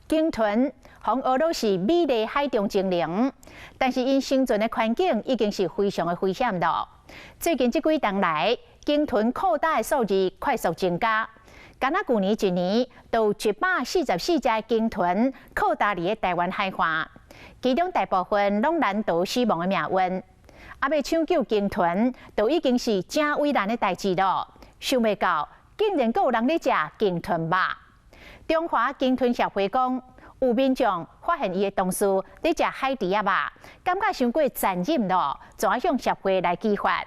鯨豚予人學做是美麗海中精靈，但是𪜶生存的環境已經是非常的危險囉。最近這幾冬來，鯨豚擴大的數字快速增加，敢若舊年一年就有144隻鯨豚擴大佇咧台灣海岸，其中大部分攏難逃死亡的命運。啊，欲搶救鯨豚，就已經是誠為難的代誌囉。想袂到，竟然閣有人咧食鯨豚肉。中華鯨豚協會講，有民眾發現伊的同事咧食海豬仔肉，感覺傷過殘忍囉，就愛向協會來揭發。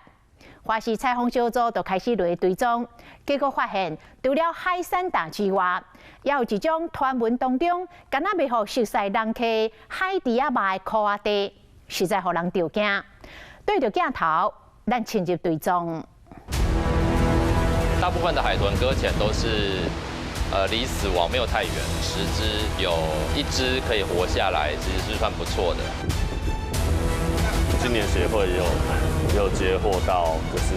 華視採訪小組就開始落去追蹤，結果發現除了海產檔之外，也有一種傳聞當中，敢若袂予熟似人客海豬仔肉的箍仔地，實在予人著驚。對著鏡頭，咱深入追蹤。大部分的海豚擱淺都是離死亡沒有太遠，10隻有一隻可以活下來，其實是算不錯的。今年協會也有接獲到就是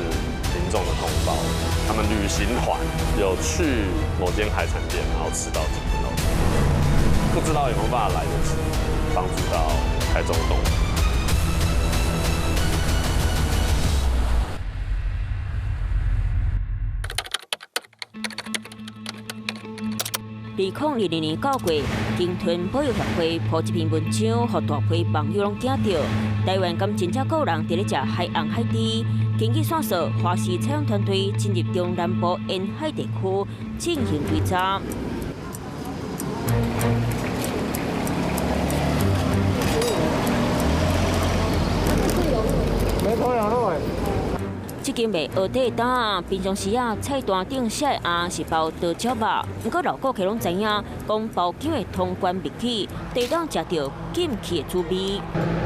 民眾的通報，他們旅行團有去某間海產店，然後吃到鯨豚肉，不知道有沒有辦法來得及幫助到海中動物。2022年9月，鯨豚保育協會 po 一篇文章，予大批網友攏驚著。台灣敢真正閣有人佇咧食海紅海豬？根據線索，華視採訪團隊進入中南部沿海地區進行追查。這間賣蚵仔的檔，平常時啊，菜單頂寫的啊是包刀絞肉，毋過老顧客攏知影，講包薑的通關秘笈，才當食著禁去的滋味。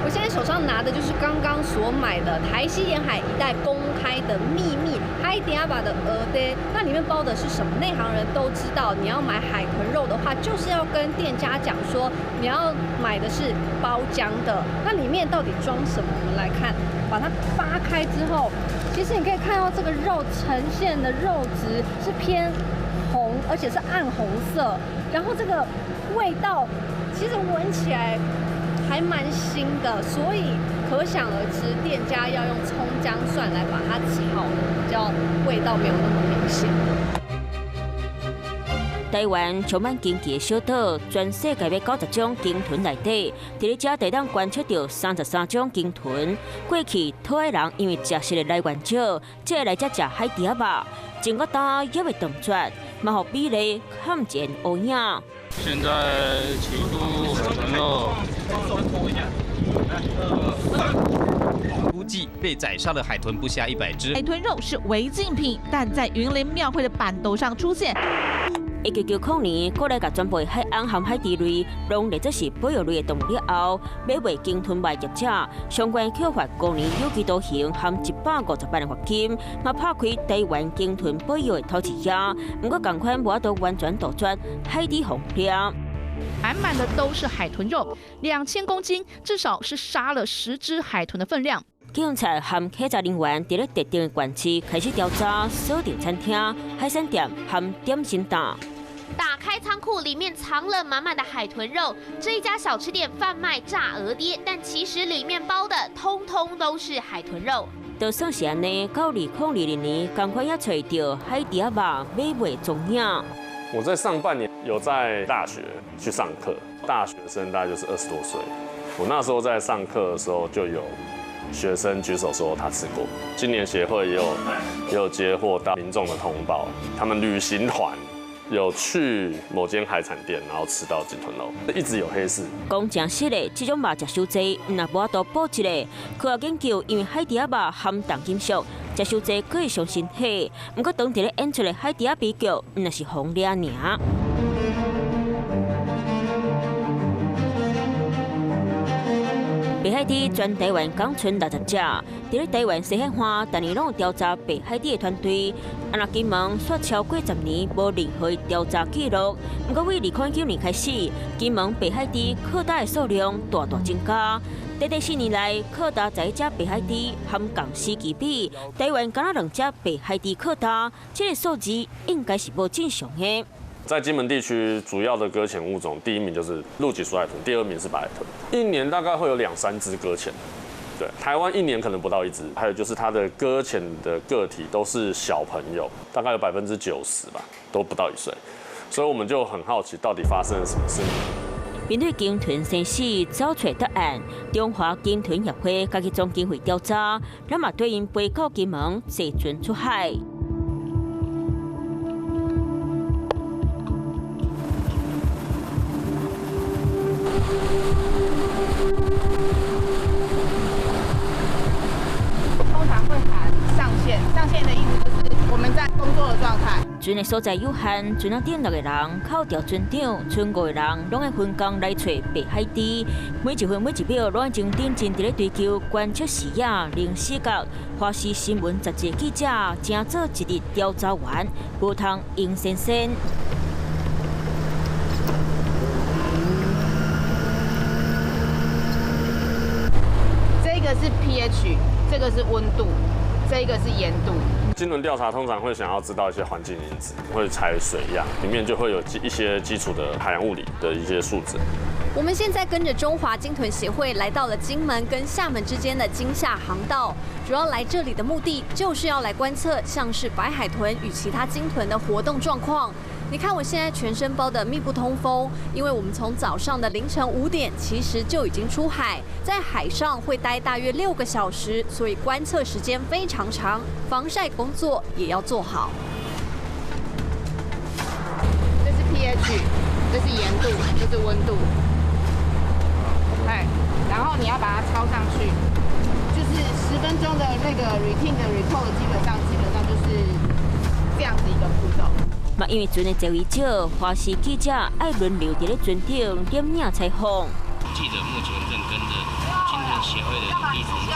我現在手上拿的就是剛剛所買的台西沿海一帶公開的秘密海豬仔肉的蚵嗲，那裡面包的是什麼？內行人都知道，你要買海豚肉的話，就是要跟店家講說你要買的是包漿的。那裡面到底裝什麼？我們來看，把它扒開之後，其實你可以看到這個肉呈現的肉質是偏紅，而且是暗紅色，然後這個味道其實聞起來還蠻腥的，所以可想而知，店家要用蔥薑蒜來把它炒的比較味道沒有那麼明顯。台灣充滿鯨魚的小島，全世界欲90種鯨豚內底，佇咧遮會當觀測著33種鯨豚。過去討愛人因為食食的來源少，才會來遮食海豬仔肉。前個冬猶未斷絕，嘛予美麗看見烏影。現在起步海豚肉，估計被宰殺的海豚不下100隻。海豚肉是違禁品，但在雲林廟會的辦桌上出現。1990年，閣來共全部海紅和海豬類攏列做是保育類的動物了後，買賣鯨豚肉業者相關扣罰5年有期徒刑和150萬的罰金，嘛拍開台灣鯨豚保育的頭一頁。毋過仝款無法度完全杜絕海底紅掠。滿滿的都是海豚肉，2000公斤，至少是殺了10隻海豚的分量。警察和稽查人員佇咧特定的縣市開始調查鎖定餐廳、海鮮店和點心檔。打開倉庫，裡面藏了滿滿的海豚肉。這一家小吃店販賣炸蚵嗲，但其實裡面包的通通都是海豚肉。就算是按呢，到2022年，仝款也揣著海豬仔肉買賣蹤影。我在上半年有在大學去上課，大學生大概就是20多歲。我那時候在上課的時候就有學生舉手說他吃過。今年協會也有接獲到民眾的通報，他們旅行團有去某間海產店，然後吃到鯨豚肉，一直有黑市。講誠實的，這種肉食傷濟，若無法度保質的。科學研究，因為海豬仔肉含重金屬，食傷濟閣會傷身體。毋過當佇咧演出的海豬仔悲劇，毋若是予掠爾。白海豬全台灣共賰60隻，佇咧台灣西海岸，逐年攏有調查白海豬的團隊。啊，若金門煞超過10年無任何調查記錄。毋過，對2019年開始，金門白海豬擴大的數量大大增加。短短4年來，擴大11隻白海豬，和仝時期比，台灣敢若兩隻白海豬擴大，這個數字應該是無正常的。在金门地区，主要的搁浅物种，第一名就是露脊鼠海豚，第二名是白海豚。一年大概会有2、3只搁浅，对，台湾一年可能不到1只。还有就是它的搁浅的个体都是小朋友，大概有90%吧，都不到1岁，所以我们就很好奇，到底发生了什么事。面对鲸豚生死找出答案，中华鲸豚协会家己总经费调查，咱嘛对𪜶飞到金门坐船出海。通常会喊上线，上线的意思就是我们在工作的状态。船的所在有限，船仔顶6个人，扣掉船长，剩5个人，拢爱分工来揣白海猪。每一分每一秒，拢爱认真伫咧追求观测视野、零死角。华视新闻杂志记者，正做一日调查员，无通硬生生。这个是 pH，这个是温度，这个是盐度。鲸豚调查通常会想要知道一些环境因子，会采水样，里面就会有一些基础的海洋物理的一些数值。我们现在跟着中华鲸豚协会来到了金门跟厦门之间的金厦航道，主要来这里的目的就是要来观测像是白海豚与其他鲸豚的活动状况。你看我现在全身包得密不通风，因为我们从早上的凌晨5点其实就已经出海，在海上会待大约6个小时，所以观测时间非常长，防晒工作也要做好。这是 pH，这是盐度，这是温度。哎，然后你要把它抄上去，就是10分钟的那个 routine 的 report，基本上就是这样子一个步骤。嘛，因为船的座位少，华视记者爱轮流伫咧船顶点影采访。记者目前正跟着鲸豚协会的一同出海，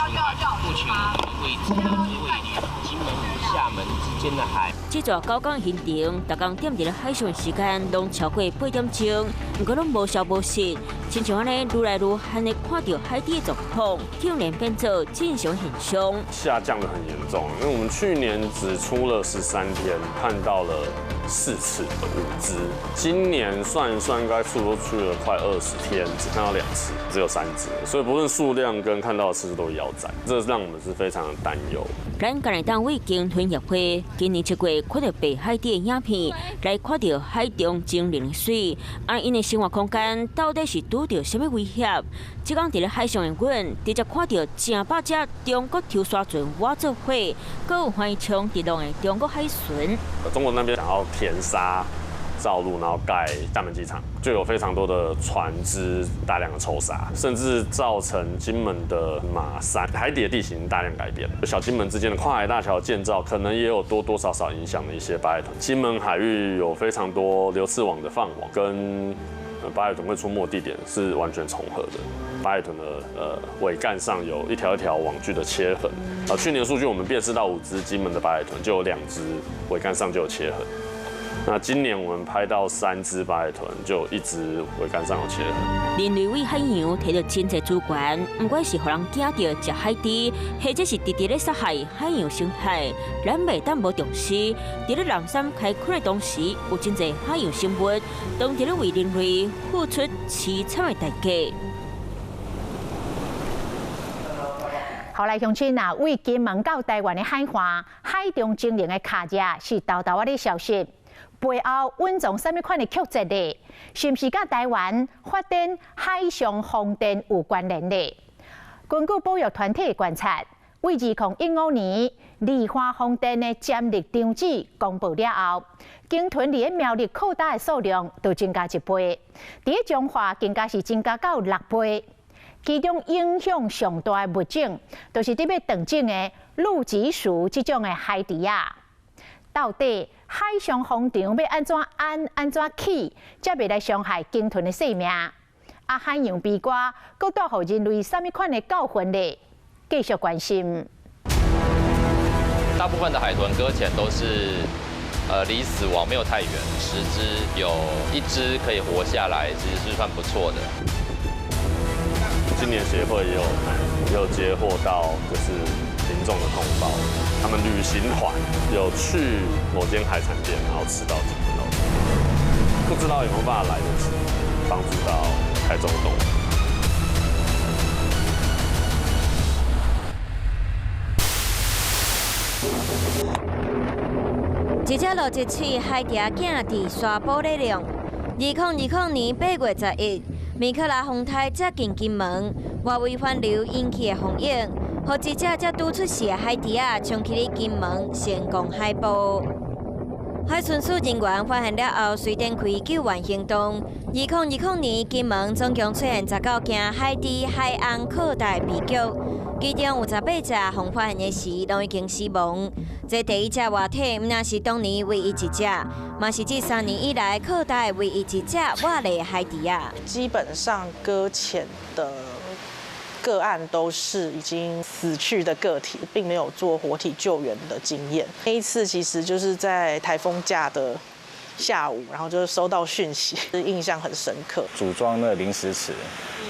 目前我们的位置位于金门与厦门之间的海。这座九港行程，逐工踮伫咧海上的时间拢超过8点钟，毋过拢无消无息，亲像按呢愈来愈罕的看到海底的状况，竟然变做正常现象。下降得很严重，因为我们去年只出了13天，看到了4次5只，今年算一算，应该出了快20天，只看到2次，只有3只，所以不论数量跟看到的次数都腰斩，这让我们是非常的担忧。咱家己单位鲸豚协会今年7月看到白海底的影片，来看到海中精灵的水，啊，𪜶的生活空间到底是拄著啥物威胁？这工伫咧海上的阮，直接看到成百只中国抽沙船挖做伙，阁有翻冲直浪的中国海巡。中国那边想要填沙造陆，然后盖厦门机场，就有非常多的船只大量的抽沙，甚至造成金门的马山海底的地形大量改变。小金门之间的跨海大桥建造，可能也有多多少少影响了一些白海豚。金门海域有非常多流刺网的放网，跟白海豚会出没地点是完全重合的。白海豚的尾干上有一条一条网具的切痕。去年数据我们辨识到5只金门的白海豚，就有2只尾干上就有切痕。那今年我们拍到3只白海豚，就有1只尾竿上有切痕。人类为海洋提到真济资源，不管是予人惊著食海猪，或者是直直咧杀害海洋生态，咱袂当无重视。伫咧南山开垦的同时，有真济海洋生物，当伫咧为人类付出凄惨的代价。后来乡亲啊，为金门到台湾的海岸，海中精灵的卡只是沓沓仔咧消失。背后蕴藏啥物款的曲折呢？是毋是佮台湾发展海上风电有关联呢？根据保育团体的观察，为2015年离岸风电的潜力场址公布了后，鲸豚伫咧苗栗扩大的数量就增加1倍，伫咧彰化更加是增加到6倍。其中影响上大的物种，就是伫欲断种的露脊鼠这种的海猪仔。到底海上风场欲按怎安按怎起，才袂来伤害鲸豚的性命？啊，海洋悲歌阁带予人类啥物款的教训呢？继续关心。大部分的海豚搁浅都是，离死亡没有太远，10只有1只可以活下来，其实是算不错的。今年协会也有接获到就是民众的通报，他们旅行团有去某间海产店，然后吃到鲸豚肉。不知道有沒有辦法來得及幫助到台中動物。一隻落一喙海蜇仔囝佇沙埔咧弄。2020年8月11，米克拉風台接近金門，外圍環流引起的風湧，予一隻才拄出世的海蜇仔衝去咧金門成功海捕。海巡署人員發現了後，隨展開救援行動。2020年，金門總共出現19件海蜇海翁擴大悲劇，其中有18隻予發現的時，攏已經死亡。這第一隻活體，毋但是當年唯一一隻，嘛是這3年以來擴大唯一一隻活的海蜇仔。基本上擱淺的個案都是已經死去的個體，並沒有做活體救援的經驗。那一次其實就是在颱風假的下午，然後就收到訊息，印象很深刻。組裝那個臨時池，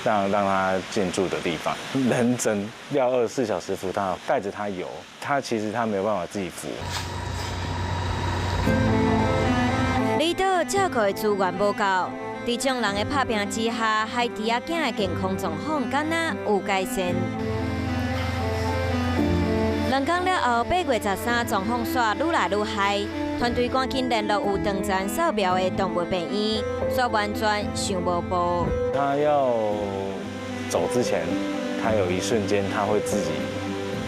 讓他進駐的地方，人整要24小時扶他，帶着他游，他其實他沒有辦法自己浮。離島照顧的資源無夠。佇眾人的拍拚之下，海蜇仔囝的健康狀況敢若有改善。2天了後，8月13，狀況煞愈來愈害，團隊趕緊聯絡有長殘掃描的動物病院，煞完全想無步。他要走之前，他有一瞬間他會自己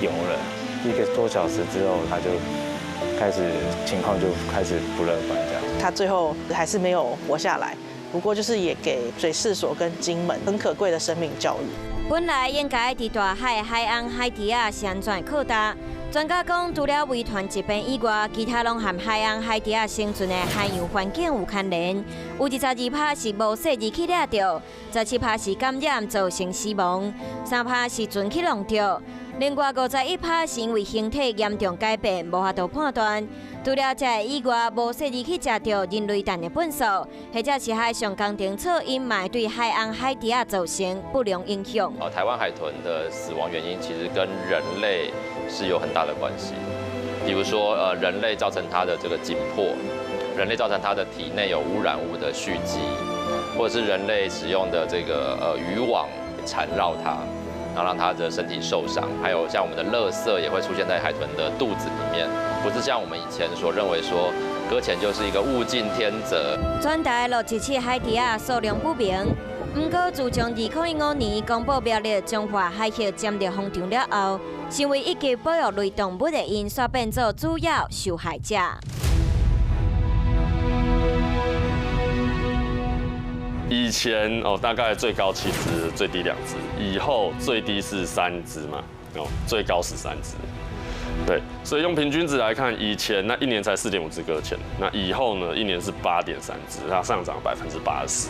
游了，1個多小時之後，他就開始情況就開始不樂觀，這樣。他最後還是沒有活下來。不過就是也給水試所跟金門很可貴的生命教育。本來應該佇大海海翁海蜇仔是按怎擴大？專家講，除了遺傳疾病以外，其他攏和海翁海蜇仔生存的海洋環境有牽連。有22%是無細膩去掠著，17%是感染造成死亡，3%是船去弄著，另外51%是因為形體嚴重改變，無法度判斷。除了這個以外，無細膩去食著人類蛋的糞埽，或者是海上工程噪音，嘛會對海翁海蜇仔造成不良影響。台灣海豚的死亡原因其實跟人類是有很大的關係，比如說，人類造成它的這個緊迫，人類造成它的體內有污染物的蓄積，或者是人類使用的這個漁網纏繞它，然後讓它的身體受傷，還有像我們的垃圾也會出現在海豚的肚子裡面，不是像我們以前所認為說擱淺就是一個物競天擇。全台落一次海蜇仔數量不明。不過，自從2015年公布苗栗彰化海域潛力風場了後，成為一級保育類動物的𪜶，煞變做主要受害者。以前哦，大概最高7隻，最低2隻。以後最低是3隻嘛，哦，最高13隻。對，所以用平均值來看，以前那一年才4.5隻擱淺，那以後呢，一年是8.3隻，它上漲80%。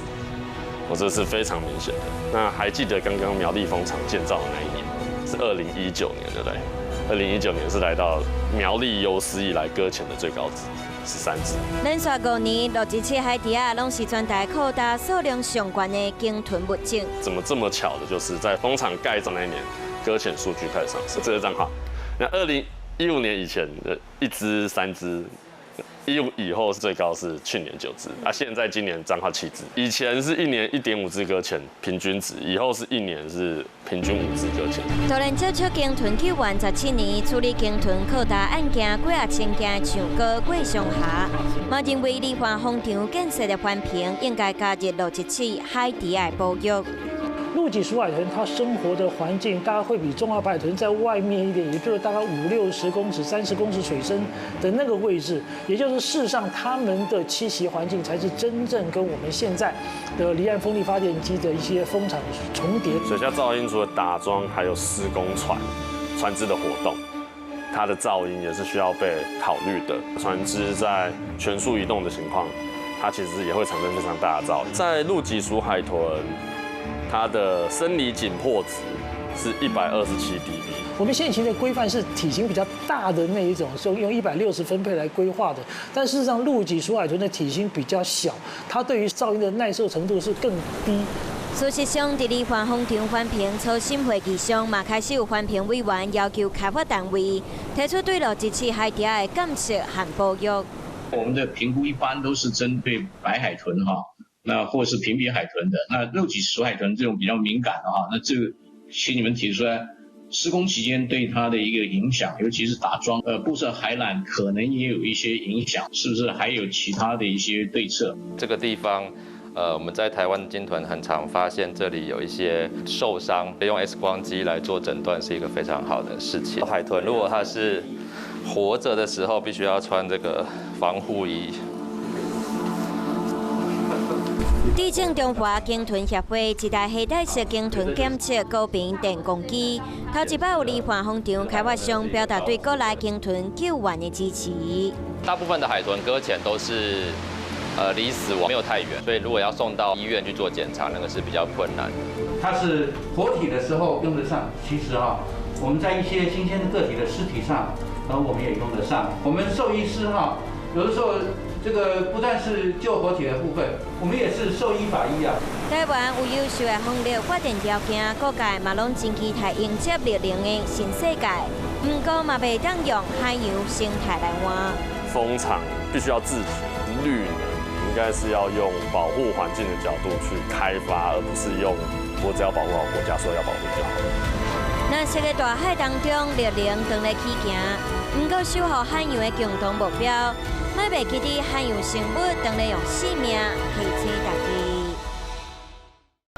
我這是非常明顯的。那還記得剛剛苗栗風場建造的那一年，是2019年，對不對？2019年是來到苗栗有史以來擱淺的最高值，13隻。連續5年落一次海蜇仔，攏是全台擴大數量上懸的鯨豚物種。怎麼這麼巧的，就是在風場蓋造那一年，擱淺數據開始上升。這個賬號，那2015年以前的1隻、3隻。15以後最高是去年9隻，啊，現在今年彰化7隻。以前是一年1.5隻擱淺平均值，以後是一年是平均5隻擱淺。突然接觸鯨豚救援17年，處理鯨豚擴大案件幾啊千件的唱歌郭松霞，嘛認為離岸風場建設的環評應該加入落一次海蜇仔的保育。陸脊鼠海豚它生活的環境大概會比中華白海豚在外面一點，也就是大概50-60公尺、30公尺水深的那個位置，也就是事實上它們的棲息環境才是真正跟我們現在的離岸風力發電機的一些風場重疊。水下噪音除了打樁，還有施工船、船隻的活動，它的噪音也是需要被考慮的。船隻在全速移動的情況，它其實也會產生非常大的噪音。在陸脊鼠海豚，它的生理緊迫值是127 dB。我們現行的規範是體型比較大的那一種，是用160分配來規劃的。但事實上，陸脊鼠海豚的體型比較小，它對於噪音的耐受程度是更低。事實上，佇離岸風場環評初審會議上，嘛開始有環評委員要求開發單位提出對落一次海蜇仔的監測和保育。我們的評估一般都是針對白海豚哈，那或是瓶鼻海豚的，那肉髻鼠海豚這種比較敏感的哈，那這個請你們提出來，施工期間對它的一個影響，尤其是打樁、佈設海纜，可能也有一些影響，是不是還有其他的一些對策？這個地方，我們在台灣鯨豚很常發現這裡有一些受傷，用 X 光機來做診斷是一個非常好的事情。海豚如果它是活着的時候，必須要穿這個防護衣。地政中華鯨豚協會一台攜帶式鯨豚檢測高頻電工機，頭一擺有離岸風場開發商表達對國內鯨豚救援的支持。大部分的海豚擱淺都是離死亡沒有太遠，所以如果要送到醫院去做檢查，那個是比較困難。它是活體的時候用得上，其實哈，我們在一些新鮮的個體的屍體上，然後我們也用得上。我們獸醫師哈，有的時候這個不但是救活體的部分，我們也是獸醫法醫啊。台灣有優秀的風力發電條件，各界嘛攏真期待迎接綠能的新世界。不過嘛，袂當用海洋生態來換。風場必須要自覺，綠能應該是要用保護環境的角度去開發，而不是用我只要保護好國家，說要保護就好。藍色的大海當中，綠能正咧起行，不過守護海洋的共同目標，莫袂記得海洋生物當咧用性命提醒大家。